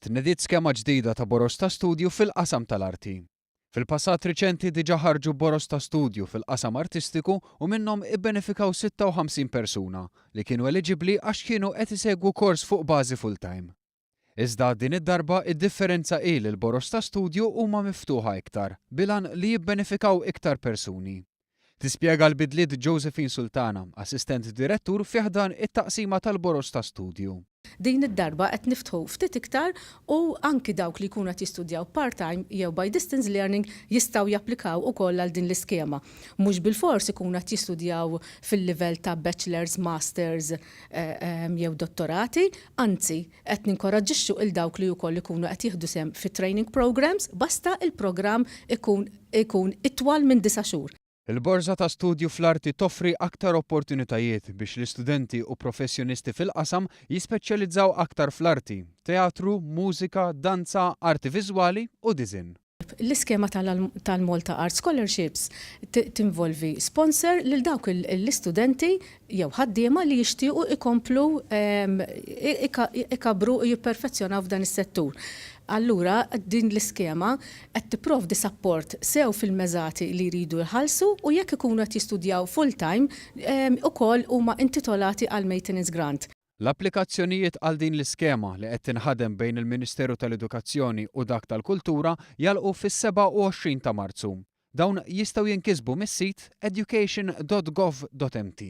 Tnediet skema ġdida ta' boroż ta' studju fil-qasam tal-arti. Fil-passat riċenti diġà ħarġu boroż ta' studju fil-qasam artistiku u minnhom ibbenefikaw 56 persuna li kienu eliġibbli għax kienu qed isegwu kors fuq bażi full-time. Iżda din id-darba id-differenza hi li l-boroż ta' studju huma miftuħa iktar, bil-għan li jibbenefikaw iktar persuni. Tispjega l-bidliet Josephine Sultana, Assistent Direttur fi ħdan it-Taqsima tal-Boroż ta' Studju. Din id-darba qed niftħu ftit iktar u anki dawk li jkunu qed jistudjaw part-time jew by distance learning jistgħu japplikaw ukoll għal din l-iskema. Mhux bilfors ikunu qed jistudjaw fil-livell ta' bachelors, masters jew dottorati, anzi qed ninkoraġġixxu 'il dawk li wkoll ikunu qed jieħdu sehem fi training programmes basta l-programm ikun ikun itwal minn disa' xhur. Il-Borża ta' Studju fl-Arti toffri aktar opportunitajiet biex l-istudenti u professjonisti fil-qasam jispeċjalizzaw aktar fl-arti, teatru, mużika, danza, arti viżwali u diżinn. L-iskema tal-Malta Art Scholarships tinvolvi sponsor lil dawk l-istudenti jew ħaddiema li jixtiequ jkomplu ikabbru u jipperfezzjonaw f'dan is-settur. Allura din l-iskema qed tipprovdi sapport sew fil-meżati li jridu jħallsu u jekk ikunu qed jistudjaw full-time ukoll huma intitolati għal maintenance grant. L-applikazzjonijiet għal din l-iskema li qed tinħadem bejn il-Ministeru tal-Edukazzjoni u dak tal-Kultura jagħlqu fis-27 ta' Marzu. Dawn jistgħu jinkisbu mis-sit education.gov.mt.